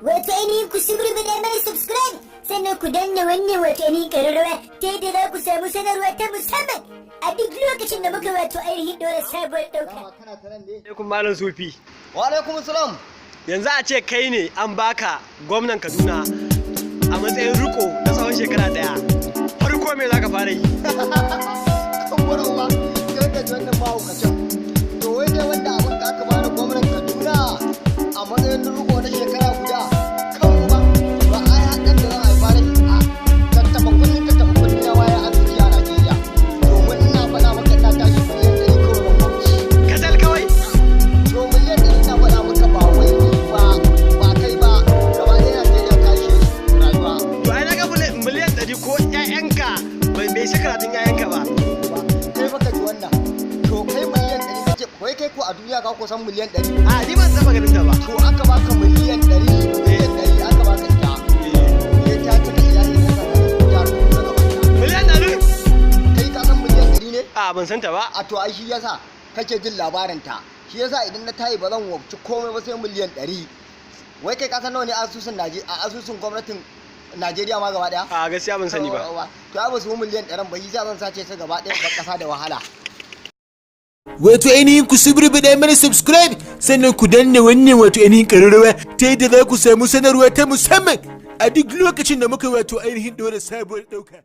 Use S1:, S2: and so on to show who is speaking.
S1: Wato ainihin ku suburbuɗa mana subscribe, sannan ku danna wannan wato ainihin ƙararrawa, ta yadda za ku samu sanarwa ta musamman a duk lokacin da muka wato ainihin ɗora sabuwar ɗauka.
S2: Dama kana ta nan ne.
S3: Alaikum, Malam Sufi.
S2: Wa alaikum salam.
S3: Yanzu a ce kai ne an baka gwamnan Kaduna a matsayin riko na tsawon shekara 1. Farko me za ka fara yi?
S2: Kan uba, kai ka ji wannan mahaukacin. To wai dai wanda abin da aka bani gwamnan Kaduna a matsayin riko na shekara guda. Kan uba, ba ai haɗin da zan haifa da a tattaɓa kullum tattaɓa kullum na waya arziki a Najeriya. Domin ina faɗa maka, ina tashi miliyan 100 kawai ban gwamnati.
S3: Kacal kawai?
S2: To miliyan 100, ina faɗa maka, ba wai ni ba, ba kai ba, gaba ɗaya Najeriya ta ishe su rayuwa.
S3: To ai na ga miliyan 100 ko 'ya'yanka bai shi karatun 'ya'yanka ba.
S2: Ba kai baka ji wannan. To kai, miliyan 100 kace, wai kai ko a duniya ka kusan miliyan 100?
S3: A ni ban taɓa ganin ta ba.
S2: To aka baka miliyan 100, miliyan 100 aka baka ita, ne ta cika iyali na jihar Kaduna gaba ɗaya.
S3: Miliyan 100?
S2: Kai, ka san miliyan 100 ne?
S3: A ban san ta ba.
S2: A to ai shi yasa kake jin labarin ta. Shi yasa idan na tayi ba zan wabci komai ba sai miliyan 100. Wai kai, ka san nawa ne asusun a asusun gwamnatin Najeriya ma gaba ɗaya?
S3: A gaskiya ban sani ba.
S2: To ai ba su miliyan 100n ba, shi yasa zan sace su gaba ɗaya ba ƙasa da wahala.
S4: Wato ainihin ku suburbuɗa mana subscribe, sannan ku danna wannan wato ainihin ƙararrawa, ta yadda za ku samu sanarwa ta musamman a duk lokacin da muka wato ainihin ɗora sabuwar ɗauka.